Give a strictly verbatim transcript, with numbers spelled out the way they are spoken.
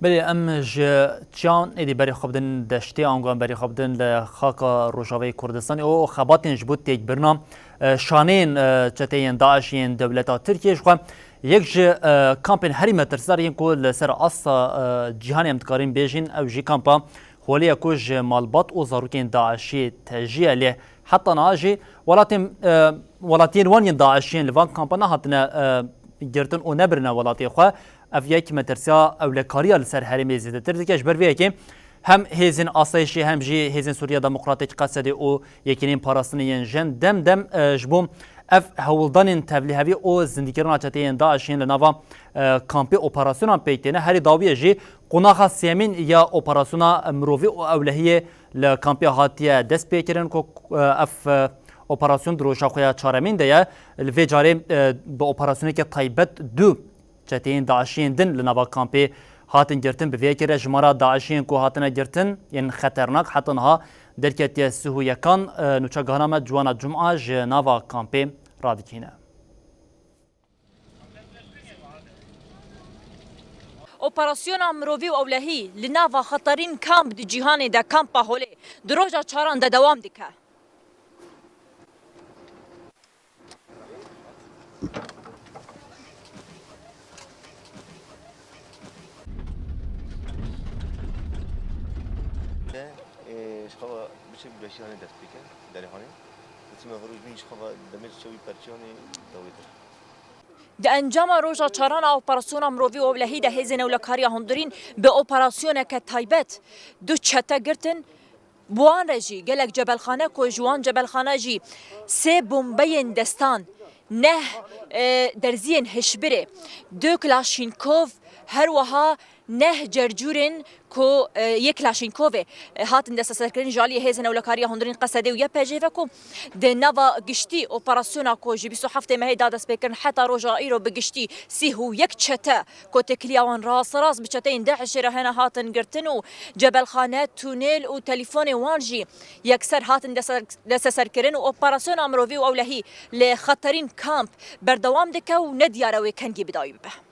Belê, em ji çiyan êdî berê xwe bidin deştê, ango em berê xwe bidin li xaka Rojavayê Kurdistanê û xebatên ji bo têkbirina, e, şaneyên, e, çeteyên DAIŞ yên dewleta Tirkiyê ji xwe yek ji, e, kampên herî metirsdar yên ku li ser asta, e, cîhanê em dikarin bêjin, ew jî kampa Holê ye ku ji malbat û zarokên DAIŞê tejî ye, lê heta niha jî welatên, e, welatiyên wan yên DAIŞê yên li van kampa nehatine, e, girtin û nebirine welatê xwe. Ev yek metirsiya ewlekariya li ser herêmê zêdetir dike. Ji ber vê yekê hem hêzên asayişê hem jî hêzên Sûriya Demokratîk, Qesedê û yekînên parastinê yên jin dem dem, e, ji bo ev hewldanên tevlîhevî û zindîkirina çeteyên DAIŞ yên li nava, e, kampê operasyonan pêk têne. Herî dawiyê jî qonaxa sêyemîn ya operasyona mirovî û ewlehiyê li kampê hatiye destpêkirin ku, e, ev, e, operasyon di roja xwe ya çaremîn de ye. Li vê carê, e, bi operasyoneke taybet du çeteyên DAIŞiyên din li nava kampê hatin girtin. Bi vê yekê re jimara DAIŞiyên ku hatine girtin yên xeternak heta niha derketiye sih û yekan. E, nûçegihana me Ciwana Cuma ji nava kampê radikîne. Operasyona mirovî û ewlehî li nava xeterîn kamp di cîhanê de, kampa Holê, di roja çaran de dewam dike. Ê, ji xwe ve biçe bi beşiyanê dest pê ke, derê hanê. Biçime virû jî ji xwe ve demê çewî perçiyanê dawêtir. Di encama roja çaran a operasyona mirovî û ewlehî de hêzên ewlekariya hundirîn bi operasyoneke taybet du çete girtin. Bi wan re jî gelek cebelxane ku ji wan cebelxane jî sê bombeyên destan, neh, e, derziyên hişbirê, du Klaşînkov, her wiha neh cercûrên ku, e, yê Klaşînkovê, e, hatin desteserkirin ji aliyê hêzên ewlekariya hundirîn Qesedê û Y P G ve ku di nava giştî operasyona ku ji bîst û heftê mehê da destpêkirin heta roja îro bi giştî sîh û yek çete ku têkiliya wan rasterast bi çeteyên DAIŞê re hene hatin girtin û cebelxane, tunêl û telîfonê wan jî yekser hatin deste-, desteserkirin û operasyona mirovî û ewlehî li xeterîn kamp berdewam dike û nediyar e wê kengî bi dawî bibe.